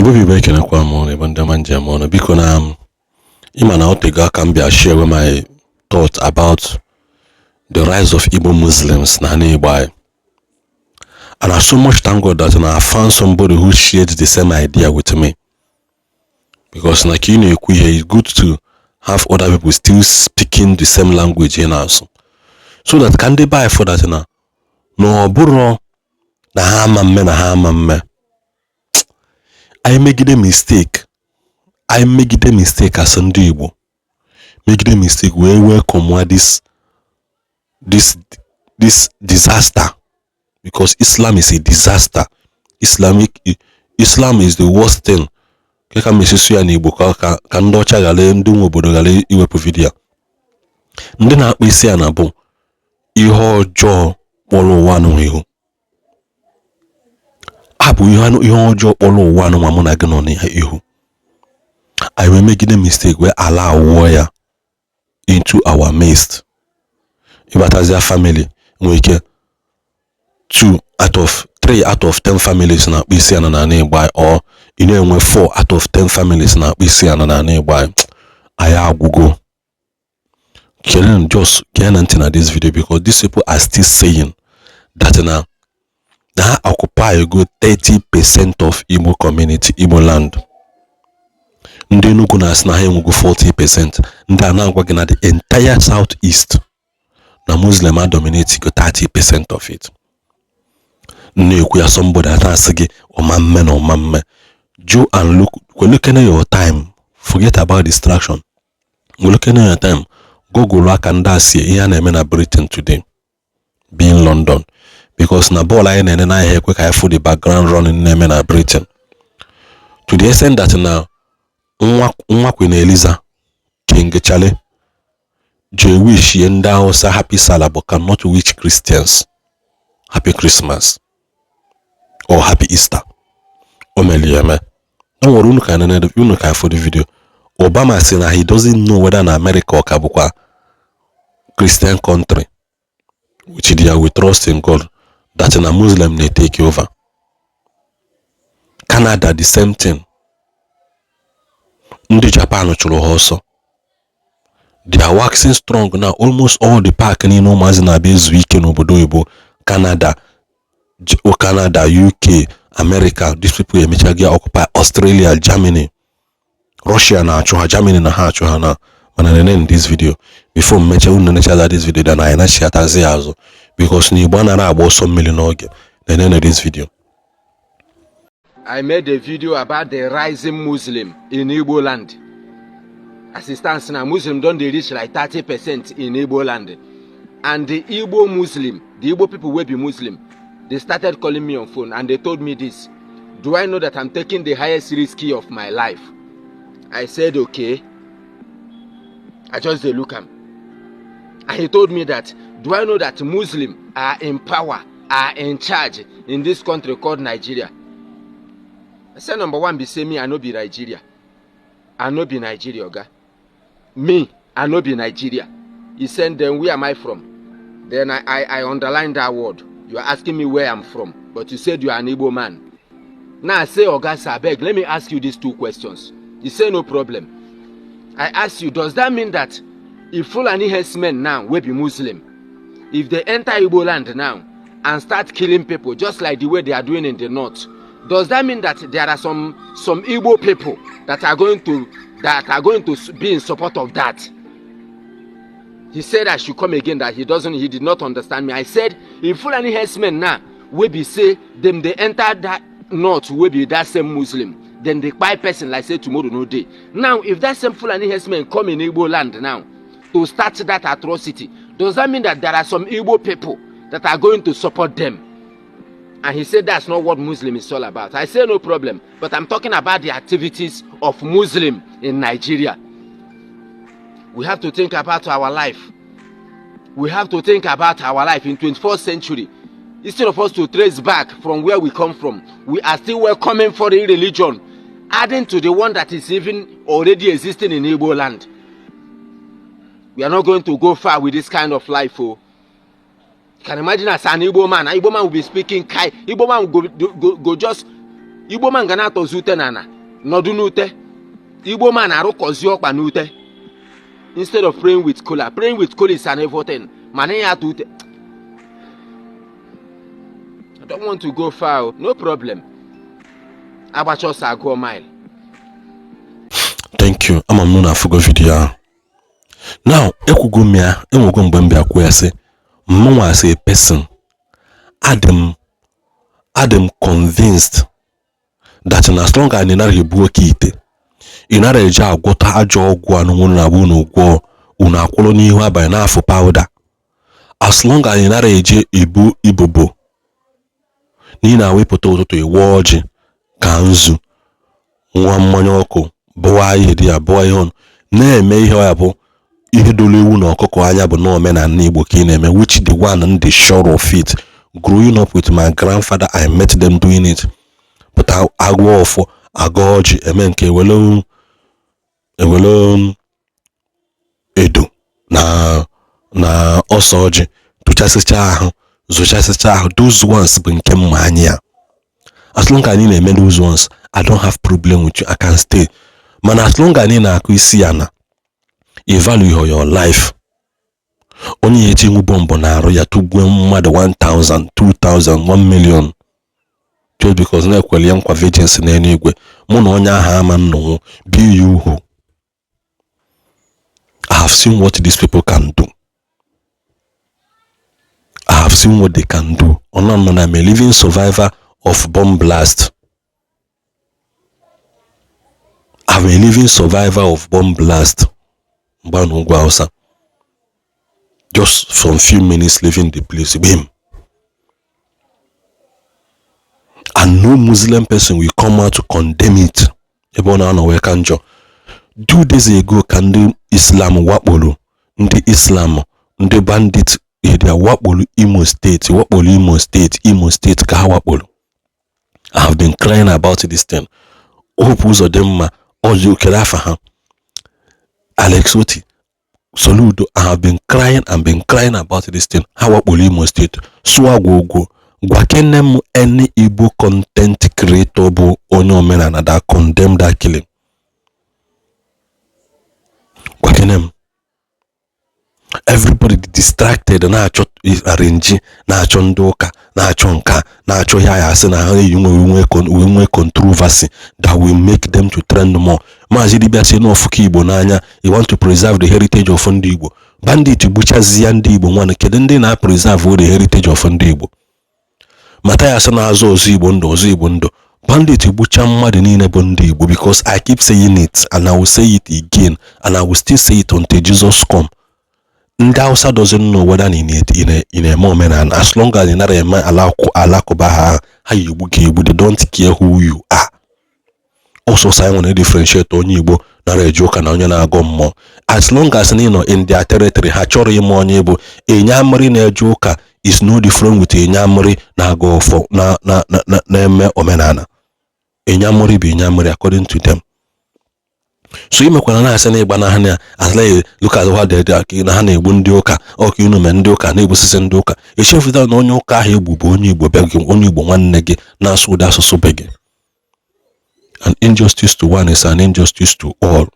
Igbo bụ Igbo, ekenekwa m ụnụ. Igbo ndị ọma, njem ọnụ. Biko, na ịma na otego aka m bịa share my thought about the rise of Igbo Muslims na ala Igbo anyị, and I so much thank God that na I found somebody who shared the same idea with me, because na ka ị na-ekwu ihe, it's good to have other people still speaking the same language ị na-asụ, so that ka ndị be anyị fụ that na ọ bụrụ na ha ama mme na ha ama mme anyị megide mistake, anyị megide mistake as ndị Igbo megide mistake wee welcome this disaster, because Islam is a disaster. Islam is the worst thing. Ke ka m esisu ya n'Igbo ka ndị ọcha ghara, ndị nwe obodo ghara iwepụ video. Ndị na-akpọ isi a na bụ ihe ọjọọ kpọrọ ụwa nụ ihu. Ha bụ ihe ọjọọ kpọrọ ụwa nụ ma mụ na gị nọ n'ihu. Anyị wee megide mistake wee ala wụọ ya into our midst. Ịbatazia family, nwere ike 2 out of 3 out of 10 families na-akpọ isi ana n'ala Igbo anyị, or ị na-enwe 4 out of 10 families na-akpọ isi ana n'ala Igbo anyị. Anyị agwụgo. Kelen, just gee na ntị na this video, because these people are still saying that na ha occupy go 30% of Igbo community, Igbo land. Ndị Enugu na-asị na ha enwego 40%. Ndị a na-agwa gị na the entire South East, na Muslim a dominate go 30% of it. Na-ekwu ya, somebody a na-asị gị ọma mme na ọma mme. Go and look, welukene your time, forget about distraction. Welukene your time, google aka ndị a si ihe a na-eme na Britain today, being London, because na bọọlụ anyị na-ene n'ahịa ekwe ka anyị fụ the background running na-eme na Britain, to the extent that na nwa Queen Eliza, King Charles, jee wishie ndị Hausa happy Sallah but cannot wish Christians happy Christmas or happy Easter. O mere ya eme. O nwere unu ka nene unu ka afọ the video. Obama sị na he doesn't know whether na America ọ ka bụkwa Christian country, which they we trust in God that na Muslim na-take over. Canada, the same thing. Ndị Japan chụrụ ha ọsọ. They are waxing strong now. Almost all the park niile ụmụazị na-abịa ezu ike n'obodo oyibo, Canada, UK, America, these people emechago occupy Australia, Germany. Russia na-achụ ha, Germany na ha achụ ha na. Mana nene in this video before mmecha unu nechaza this video, then anyị nachiatazi ya azụ, because na Igbo anaghị agba ọsọ mmiri n'oge. Nene this video. I made a video about the rising Muslim in Igbo land. As it stands now, Muslim don dey reach like 30% in Igbo land. And the Igbo Muslim, the Igbo people wey be Muslim, they started calling me on phone and they told me this. "Do I know that I'm taking the highest risk of my life?" I said, "Okay." I just dey look am. And he told me that, do I know that Muslim are in power, are in charge in this country called Nigeria? I said, number one be say me, I no be Nigeria. I no be Nigeria, oga. Me, I no be Nigeria. He said, "Then where am I from?" Then I underlined that word. "You are asking me where I'm from, but you said you are an Igbo man." Now I say, "Oga sir, abeg, let me ask you these two questions." He say, "No problem." I ask you, does that mean that if Fulani herdsmen now wey be Muslim, if they enter Igbo land now and start killing people just like the way they are doing in the north, does that mean that there are some Igbo people that are going to be in support of that? He said I should come again, that he did not understand me. I said, if Fulani herdsmen now wey be say dem dey enter that north wey be that same Muslim, dem dey kpai person like say tomorrow no dey, now if that same Fulani herdsmen come in Igbo land now to start that atrocity, does that mean that there are some Igbo people that are going to support them? And he said that's not what Muslim is all about. I say, "No problem, but I'm talking about the activities of Muslim in Nigeria." We have to think about our life. We have to think about our life in 21st century. Instead of us to trace back from where we come from, we are still welcoming foreign religion, adding to the one that is even already existing in Igbo land. We are not going to go far with this kind of life. Oh, you can imagine, as an Igbo man, an Igbo man will be speaking Kai. Igbo man will go just Igbo man ga na-atọzi ute na ana nọdụ n'ute. Igbo man arụkọzi ọkpa n'ute instead of praying with kola. Praying with kola is an evil thing, mana ya atọ ute. I don't want to go far, no problem. Agbacha ọsọ agụọ mile. Thank you. Ama m na afụgo video ahụ. Now, ekwugo m ya, enwego mgbe m bịa kwuo ya, sị mụnwa as a person, adị m convinced that na as long as ị nara ebu oke ite, ị nara eji agwọta ajọ ọgwụ anụnwụ na abụ unu gwọọ, unu akwụrụ n'ihu abalị n'afọ powder, as long as ị nara eji ebu ibubo na ị na-awepụta ụtụtụ ịwa ọjị ka nzu nwa mmanya ọkụ bụwa ihe dị ya bụọ ihe ọnụ na-eme ihe ọ ya bụ ihe doro ewu na ọkụkọ anya bụ na omenala Igbo ka ị na-eme, which the one ndị sure of it. Growing up with my grandfather, I met them doing it. Pụta agụọ ọfọ, agụ ọjị, eme nke ewelu ewelu edo na ọsọ ọjị, tụchasịcha ahụ, zụchasịcha ahụ. Those ones bụ nke mma anya ya. As long as anyị na-eme those ones, I don't have problem with you, I can stay. Mana as long as anyị na-akụ isi ya na ị value your life, onye ya etinwu bọmbụ na-arụ ya tụgbuo mmadụ 1000, 2000, 1 million just because na-ekweli ya nkwa vengeance n'eluigwe, mụ na onye ahụ ama nnọnwụ. Be you who I have seen what these people can do. I have seen what they can do. Ọ nọ na I'm a living survivor of bomb blast. I'm a living survivor of bomb blast. Mgbe na ugwu Hausa. Just some few minutes leaving the place, bim. And no Muslim person will come out to condemn it. Ebe ọ na-anọ wee ka njọ. 2 days ago ka ndị Islam wakporo, ndị Islam, ndị bandit area wakporo Imo State, wakporo Imo State, Imo State ka ha wakporo. I have been crying about this thing. Hope Uzodimma, Oji okere afa ha, Alex Oti, Soludo, I have been crying and been crying about this thing. Ha wakporo Imo State, sụọ agwụgwụ. Gwa kene m any Igbo content creator bụ onye omenala that condemn that killing. Gwa kene m. Everybody distracted na-achọ arrange, na-achọ ndị ụka, na-achọ nka, na-achọ ihe ya asị na ha eyi nwe controversy that will make them to trend more. Maazị Dibia sị na ọfụka Igbo n'anya, you want to preserve the heritage of ndị Igbo. Bandit gbuchazi ya ndị Igbo nwanne, kedu ndị na-preserve the heritage of ndị Igbo? Mathias na-azụ ọzọ Igbo ndụ, ọzọ Igbo ndụ. Bandit gbucha mmadụ niile bụ ndị Igbo, because I keep saying it and I will say it again and I will still say it until Jesus come. Ndị Hausa doesn't know whether ị na-eme omenala. As long as ị nara eme alakụba, ha yi egbu gị egbu. They don't care who you are. Ọsọsọ anyị nwere differentiate onye Igbo nara eje ụka na onye na-agọ mmụọ. As long as na ị nọ in their territory, ha chọrọ ime onye bụ enyamịrị na-eje ụka is no different with enyamịrị na-agọ ọfọ na na na na-eme omenala. Enyamịrị bụ enyamịrị according to them. So imekwana na-asị na ịgba na ha na asịla, look at what they do, na ha na-egbu ndị ụka ọka unu mee ndị ụka na-egbusisi ndị ụka. Echefuta na onye ụka ahụ egbu bụ onye Igbo be gị, onye Igbo nwanne gị na-asụ ụdị asụsụ be gị. An injustice to one is an injustice to all.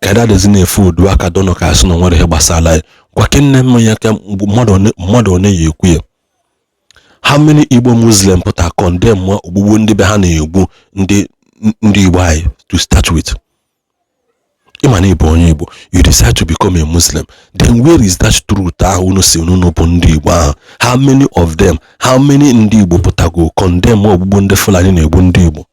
Ka adịzi na-efe odu aka dọnọ ka asị na nwere ihe gbasara ya. Gwa kenne m ya ka mmadụ one ya ekwu ya. How many Igbo Muslim pụta condemn ogbugbu ndị be ha na-egbu ndị Igbo anyị to start with? Ịma na ịbụ onye Igbo, you decide to become a Muslim, then where is that truth ahụ unu si unu bụ ndị Igbo ahụ? How many of them, how many ndị Igbo pụtago condemn ogbugbu ndị Fulani na-egbu ndị Igbo?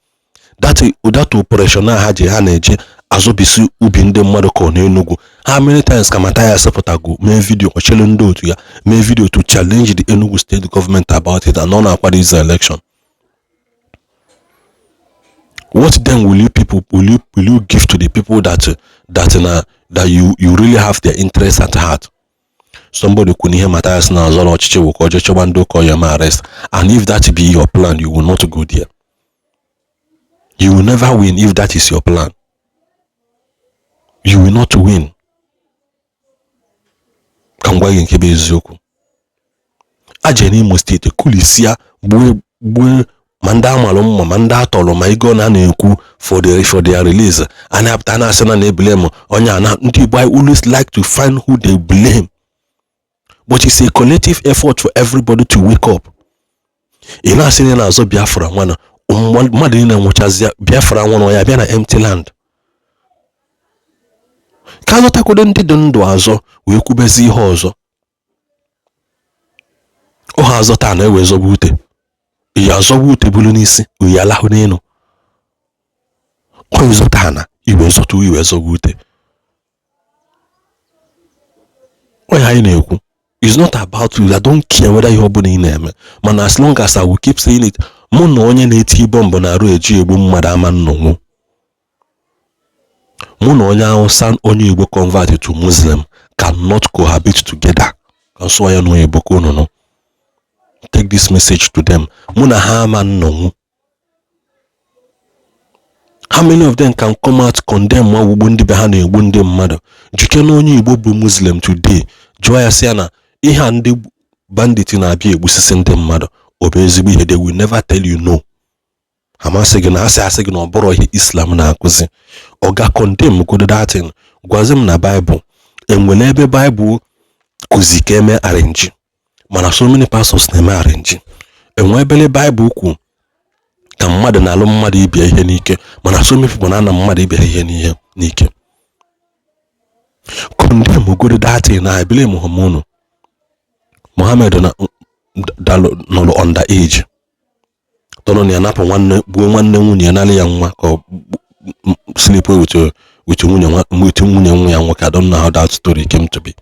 That operation a ha ji ha na-eje azọbisi ubi ndị mmadụ ka ọ n'Enugu, how many times ka Mathias pụtago mee video, ọchịrị ndị otu ya mee video to challenge the Enugu State government about it, and ọ na-akwado izu election? What then will you people will you give to the people that na that you really have their interest at heart? Somebody kwuru ihe Mathias na-azọ n'ọchịchị bụ ka ọ jee chọba ndị ụka ọya ma arrest. And if that be your plan, you will not go there. You will never win. If that is your plan, you will not win. Ka m gwa gị nke bụ eziokwu, aje n'Imo Steeti kulisia gbue gbue. Ma ndị amalụ mma, ma ndị atọrọ, ma ego na na-ekwu for their release, a na-apụta na-asị na na-eblame onye a na. Ndị Igbo, I always like to find who they blame, but it's a collective effort for everybody to wake up. Ị na-asị na ị na-azọ Biafra, nwana mmadụ niile nwụchazie, Biafra nwụrụ ya bịa na empty land. Ka azọtakwado ndị dị ndụ azọ wee kwubezi ihe ọzọ. Ọ ha azọta na ewe zọgbu ute iyi, azọgbu ute bulu n'isi oyi, alahụ n'elu. Ọ ịzọta na iwe zọta iwe zọgbu ute. Onye anyị na-ekwu is not about you. I don't care whether ihe ọbụla ị na-eme, mana as long as I will keep saying it, mụ na onye na-eti bọmbụ na-arụ eji egbu mmadụ ama nnọnwụ. Mụ na onye Hausa, onye Igbo convert to Muslim cannot cohabit together. Ka nsụọ ya n'oyibo ka unu nụ. Take this message to them. Mụ na ha ama nnọnwụ. How many of them can come out condemn ogbugbu ndị be ha na-egbu ndị mmadụ? Jike na onye Igbo bụ Muslim today, jụọ ya, sị ya na ihe a ndị bandit na-abịa egbusisi ndị mmadụ, ọ bụ ezigbo ihe? They will never tell you no. Amasị gị na asị gị na ọ bụrụ ihe Islam na-akụzi. Ọ ga condemn godo that thing. Gwazi m na Bible enwere ebe Bible kụzi ka eme arrange, mana so many pastors na-eme arrange. Enwe ebele Bible kwu ka mmadụ na-alụ mmadụ ibia ihe n'ike, mana so many people na-ana mmadụ ibia ihe n'ihe n'ike. Condemn godo that thing. Na ebele Muhammad, Muhammad na nọrọ under age tọrọ na ya napụ nwanne, gbuo nwanne nwunye ya, nalị ya nwa ka ọ sleep with nwunye nwa ya nwoke. I don't know how that story came to be.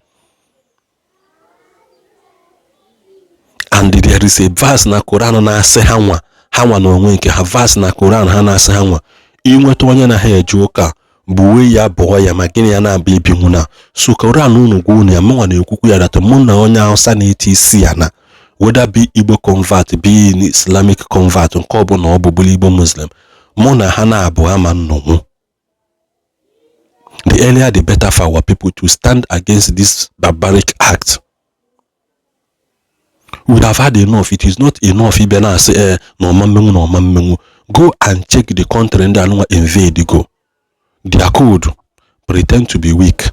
And there is a verse na Koran na-asị ha nwa ha nwa na onwe nke ha, verse na Koran ha na-asị ha nwa inweta onye na ha eje ụka, gbuwe ya, bụọ ya, ma gịnị ya na-abịa ebinwu na so Koran unu gwa unu ya. Mụnwa na-ekwukwu ya that mụ na onye Hausa na-eti isi ya na whether be Igbo convert, be Islamic convert, nke ọbụla ọ bụ bụrụ Igbo Muslim, mụ na ha na-abụ ama nnọnwụ. The earlier the better for our people to stand against this barbaric act. We have had enough. It is not enough ịbịa na-asị ee na ọma mmenwu na ọma mmenwu. Go and check the country ndị anụnwa invade go. Their code: pretend to be weak,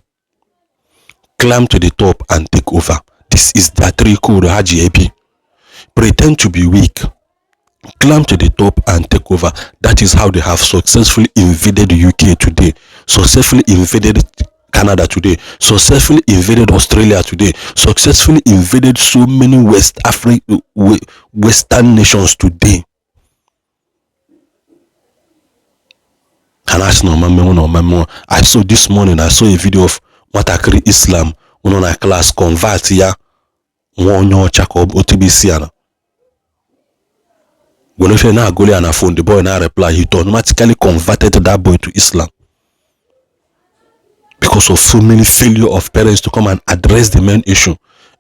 climb to the top and take over. This is their three code ha ji ebi: pretend to be weak, climb to the top and take over. That is how they have successfully invaded the UK today, successfully invaded Canada today, successfully invaded Australia today, successfully invaded so many West Africa, Western nations today. Ha na-asị na ọma mmenwu na ọma mmenwu. I saw this morning, I saw a video of nwatakịrị Islam nọ na class convert ya nwa onye ọcha ka o tube isi ala were na-agụli ya na phone. The boy na reply. He automatically converted that boy to Islam because of so many failure of parents to come and address the main issue.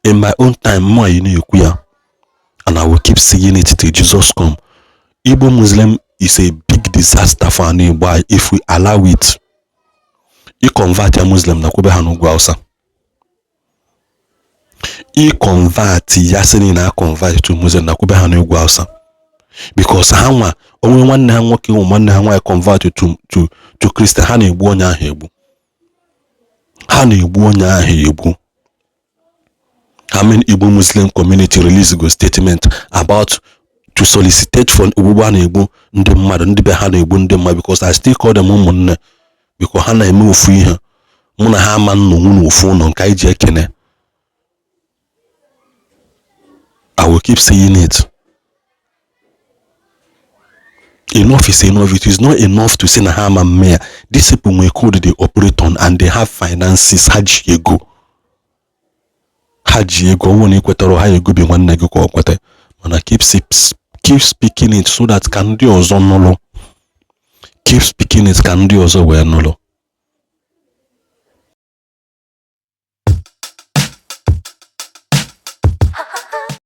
In my own time, mụ anyị na-ekwu ya, and I will keep saying it till Jesus come. Igbo Muslim is a big disaster for an Igbo if we allow it. I convert ya Muslim na kwebe ha n'ugwu Hausa. I convert ya sị na convert to Muslim na kwebe ha n'ugwu Hausa, because ha nwa onwe nwanne ha nwoke, ụmụ nwanne ha nwaanyị convert to Christian, ha na-egbu onye ahụ egbu, ha na-egbu onye ahụ egbu. How many Igbo Muslim community release go statement about to solicitate for ogbugbu a na-egbu ndị mmadụ, ndị be ha na-egbu ndị mmadụ? Because I still call them ụmụnne, because ha na-eme ofu ihe. Mụ na ha ama nnọnwụ n'ofu ụlọ nke anyị ji ekene. I will keep saying it. Enough is enough. It is not enough to say na ha ama mme ya. These people nwere code they operate on and they have finances. Ha ji ego, ha ji ego. Ọnwụ na ikwetara ha egobi nwanne gị ka ọ kweta, mana keep speaking it so that ka ndị ọzọ nụlụ. Keep speaking it ka ndị ọzọ wee nụlụ.